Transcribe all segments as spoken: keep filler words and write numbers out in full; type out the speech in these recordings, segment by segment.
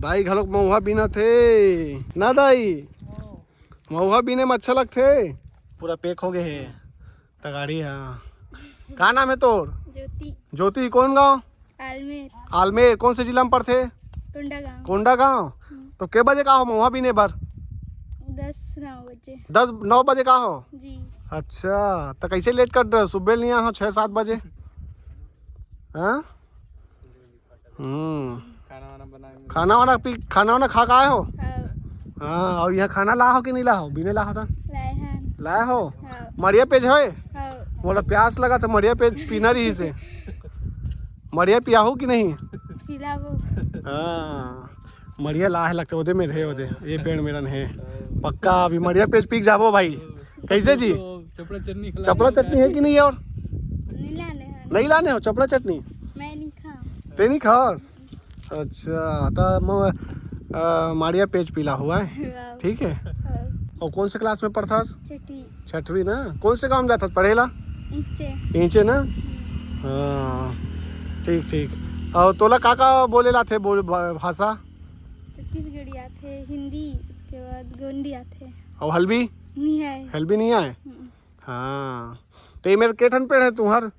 दाई घलोक महुआ बीनत हे ना दाई? महुआ बीने में अच्छा लगथे। पूरा पैक हो गए हे तगाड़ी। हाँ, का नाम है तोर? ज्योति। ज्योति, कौन गांव? आलमेर। आलमेर कौन से जिला में पड़थे? कोंडागांव। कोंडागांव। हम्म। तो के बजे का हो महुआ बीने बर? दस नौ बजे। दस नौ बजे का हो? जी। अच्छा, तो कैसे लेट कर रहे हो? सुबह लिया हो छः सात बजे। हाँ। हम्म। खाना वाना बना के खाना वाना पी, खाना वाना खा के आए हो? हाँ। हाँ, और यहाँ खाना ला हो कि नहीं ला हो? बीने ला हो था? लाए हैं। लाए हो? हाँ। मड़िया पेज होए? हाँ। बोला प्यास लगा था, मड़िया पेज पीना रही से। मड़िया पिया हो कि नहीं? पिलाबो। हाँ, मड़िया ला है लगता, ओदे में रहे ओदे, ये पेड़ मेरन है। पक्का अभी मड़िया पेज पी के जाबो भाई। कैसे जी? चपड़ा चटनी खिला चपड़ा चटनी है कि नहीं है और? नहीं लाने हैं। नहीं लाने हो चपड़ा चटनी? मैं नहीं खाऊं। ते नहीं खास? अच्छा, त म-, अ, माड़िया पेज पीला हुआ है। वाह। ठीक है। हाँ। और कौन से क्लास में पढ़थस? छठवीं। छठवीं ना? कौन से गांव जाथस पढ़े ला? ईचे। ईचे ना? हम्म। हाँ, ठीक, ठीक। और तोला का का बोले ला थे बोल, भा-, भाषा? छत्तीसगढ़ी आथे, हिंदी, उसके बाद गोंडी आथे। और हल्बी? नहीं है। हल्बी नहीं आए? हम्म। हाँ। ते मेर के ठन पेड़ है तुहर?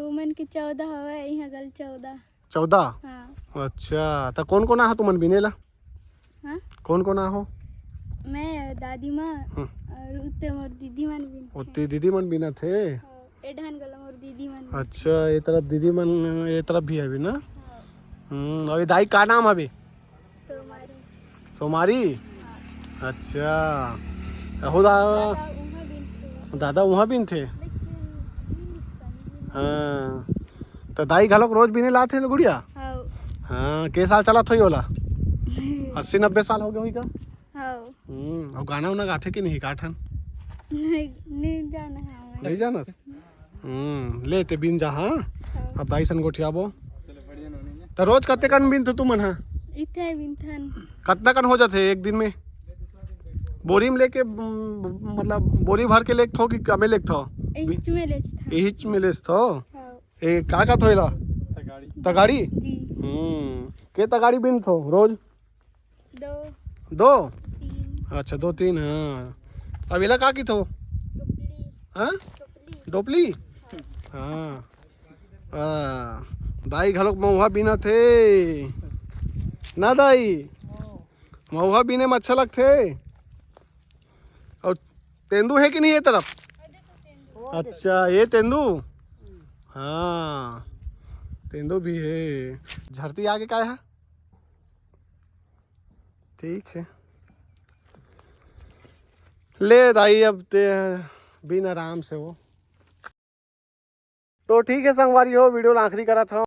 उमन के चौदह हवे, यहाँ गल चौदह। चौदह? हाँ। अच्छा, त कौन कौन आहो तुमन बिने ला? हाँ? कौन कौन आहो? मैं, दादी माँ हम्म। और उत्ते मोर दीदी मन बिनथे। उत्ते दीदी मन बिनथे? हाँ, ए डहन गला मोर दीदी मन बिनथे। अच्छा, ये तरफ दीदी मन, ये तरफ भी है अभी ना? हाँ। हम्म, अभी दाई का नाम हवे? सोमारी। सोमारी? हाँ। अच्छा। अहो दा-, दादा उहाँ बिनथे। दादा उहाँ बिनथे? लेकिन ई निस्ता नहीं। हाँ। त दाई घलोक रोज बिने लाथे न गुड़िया? हाँ। हाँ, के साल चलत होई ओला? अस्सी नब्बे साल हो गए होई का? हाँ। हम्म, अउ गाना उना गाथे कि नहीं का ठन? नहीं, नहीं जाना है हमें। नहीं जानस? हम्म, ले ते बिन जा, हाँ? हाँ। अब दाई सन गोठियाबो। त रोज कते कन बिनथो तुमन, हाँ? इतने बिनथन। कतना कन हो जाथे एक दिन में? बोरी में लेके, म, मतलब बोरी भर के लेथो कि कमे लेथो? इहिच में लेथन। इहिच में लेथो? हाँ। ए, का का थोइला? तगाड़ी। तगाड़ी? जी। हम्म, के तगाड़ी बिनथो रोज? दो। दो? तीन। अच्छा, दो तीन, हाँ। अब एला का किथो? टोपली। हाँ? टोपली। डोपली? हाँ। हाँ। दाई घलोक महुआ बीनथे। ना दाई? महुआ बीने में अच्छा लगथे। और तेंदू है कि नहीं ये तरफ? अच्छा, ये तेंदू? हाँ, तेंदू भी है। झरती आगे का है? ठीक है, ले दाई, अब ते बिन आराम से हो। तो ठीक है संगवारी हो, वीडियो ला आखिरी करत हो।